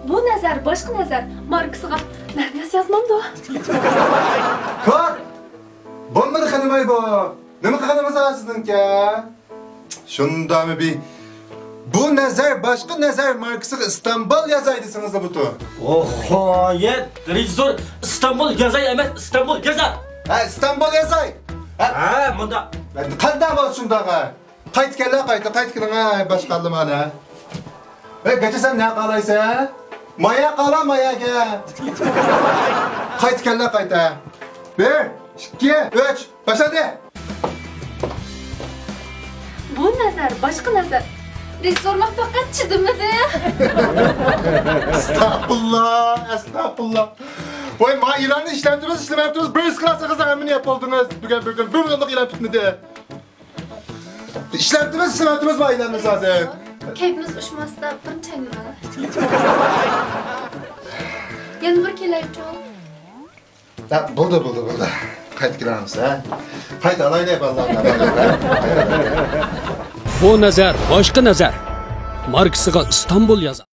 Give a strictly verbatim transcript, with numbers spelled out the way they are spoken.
بۇ نەزەر باشقا نەزەر ماركىسىغا نەرگىس يازمامدۇ؟ كور! بولمىدى خېنىماي بۇ. نېمە قىلغىنىڭىز بار سىزنىڭكى؟ شۇنداقمۇ بى؟ بۇ نەزەر باشقا نەزەر ماركىسىغا ئىستانبۇل يازاي دېسىڭىزلا بۇتۇ. ئوھو، يە، رېژىسسور، ئىستانبۇل يازاي ئەمەس، ئىستانبۇل يازار. ھە، ئىستانبۇل يازاي. ھە؟ ھە، مۇنداق. قانداق بولسا شۇنداق ھە. قايتا كەللە، قايتا، قايتا كېلىڭ ھە، باشقا ئالدىم ھە. ئەي، گاچا سەن نە قالايسەن؟ مايا قالا، ماياگە. قايتا كەللە، قايتا. بىر، ئىككى، ئۈچ، باشلادى. بۇ نەزەر، باشقا نەزەر. رېژىسسورلار پەقەت چىدىمىدى. ئەستەغپۇرۇللا، ئەستەغپۇرۇللا. ۋاي، ما ئېلاننى ئىشلەپتىمىز، ئىشلىمەپتىمىز، بىر ئىسكىلاسىڭىزدا ھەممىنى يەپ بولدىڭىز. بۈگۈن بىر كۈن بىر مىنۇتلۇق ئېلان پۈتمىدى. ئىشلەپتىمىز، ئىشلەپتىمىز ما ئېلاننى زادى. كەيپىمىز ئۇچماستا بىر چاينىما. يەنە بىر كېلەيچۇ. ھە، بولدى، بولدى، بولدى. قايتا كېلەمسىز ھە؟ قايتا ئالايلى بالىلار. بۇ نەزەر باشقا نەزەر ماركىسىغا ئىستانبۇل يازار.